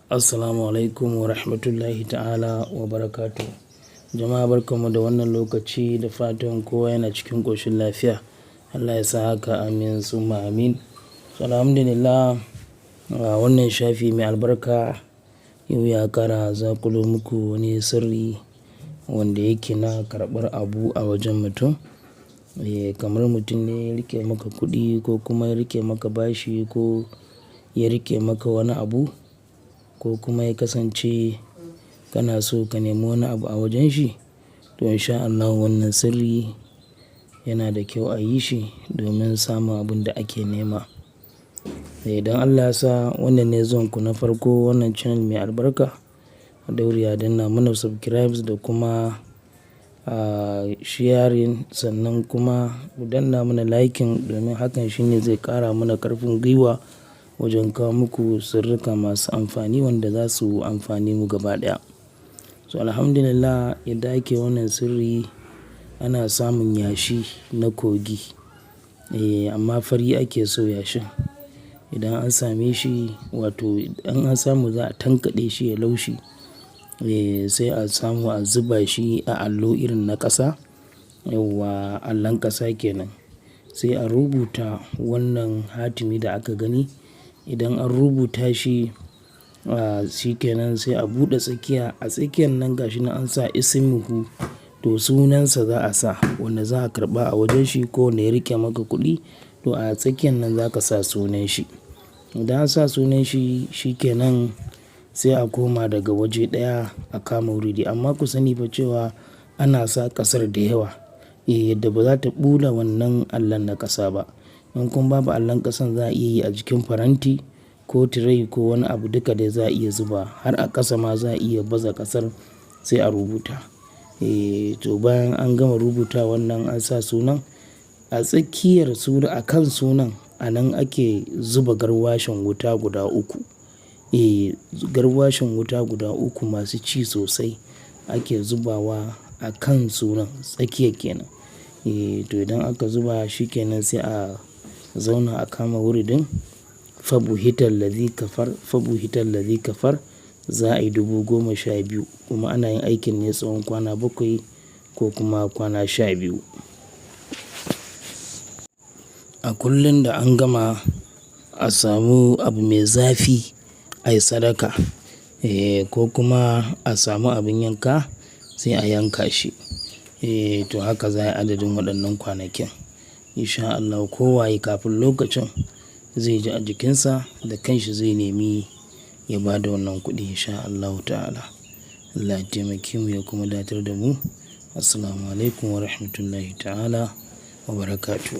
Assalamu alaikum wa rahmatullahi ta'ala wa barakatuh. Jama'a, barkanmu da wannan lokaci, da fatan kowa yana cikin ƙoshin lafiya. Allah ya sa haka, amin summa amin. So alhamdulillah, a wannan shafi mai albarka yau ya ƙara zaƙulo muku wani sirri wanda yake na karɓar abu a wajen mutum. Eh, kamar mutum ne ya riƙe maka kuɗi ko kuma ya riƙe maka bashi ko ya riƙe maka wani abu ko kuma ya kasance kana so ka nemi wani abu a wajen shi. To, in sha Allahu, wannan sirri yana da kyau a yi shi domin samun abin da ake nema. Idan Allah ya sa wannan ne zuwan ku na farko wannan channel mai albarka, a daure a danna mana subscribe da kuma sharing, sannan kuma ku danna mana liking, domin hakan shine zai ƙara mana ƙarfin gwiwa wajen kawo muku sirrika masu amfani wanda za su amfane mu gaba ɗaya. So alhamdulillah, yadda ake wannan sirri, ana samun yashi na kogi. Eh, amma fari ake so yashin. Idan an same shi, wato idan an samu, za a tankaɗe shi ya laushi. Eh, sai a samu a zuba shi a allo irin na ƙasa, yauwa, allon ƙasa kenan. Sai a rubuta wannan hatimi da aka gani. Idan an rubuta shi, shi kenan, sai a buɗe tsakiya. A tsakiyan nan gashi nan an sa ismuhu, to sunansa za a sa wanda za a karɓa a wajen shi ko wanda ya riƙe maka kuɗi. To, a tsakiyan nan za ka sa sunan shi. Idan an sa sunan shi, shi kenan, sai a koma daga waje ɗaya a kama wuridi. Amma ku sani fa cewa ana sa ƙasar da yawa. Eh, yadda ba za ta ɓula wannan allon na ƙasa ba. In kuma babu allon ƙasan, za a iya yi a jikin faranti ko tire ko wani abu, duka dai za a iya zuba, har a ƙasa ma za a iya baza ƙasar, sai a rubuta. Eh, to bayan an gama rubuta wannan, an sa sunan a tsakiyar suna, a kan sunan a nan ake zuba garwashin wuta guda uku. Eh, garwashin wuta guda uku masu ci sosai ake zubawa a kan sunan, tsakiya kenan. Eh, to idan aka zuba, shi kenan, sai a zauna a kama wuridin fabuhital ladhi kafar, fabuhital ladhi kafar. Za a yi 12,000, kuma ana yin aikin ne tsawon kwana 7 ko kuma kwana 12. A kullum da an gama, a samu abu mai zafi a yi sadaka. Eh, ko kuma a samu abin yanka, sai a yanka shi. Eh, to haka za a yi adadin waɗannan kwanakin. In sha Allahu, ko waye kafin lokacin zai ji a jikinsa, da kanshi zai nemi ya ba da wannan kuɗi, in sha Allahu ta'ala. Allah ya taimake mu ya kuma datar da mu. Assalamu alaikum wa rahmatullahi ta'ala wa barakatuh.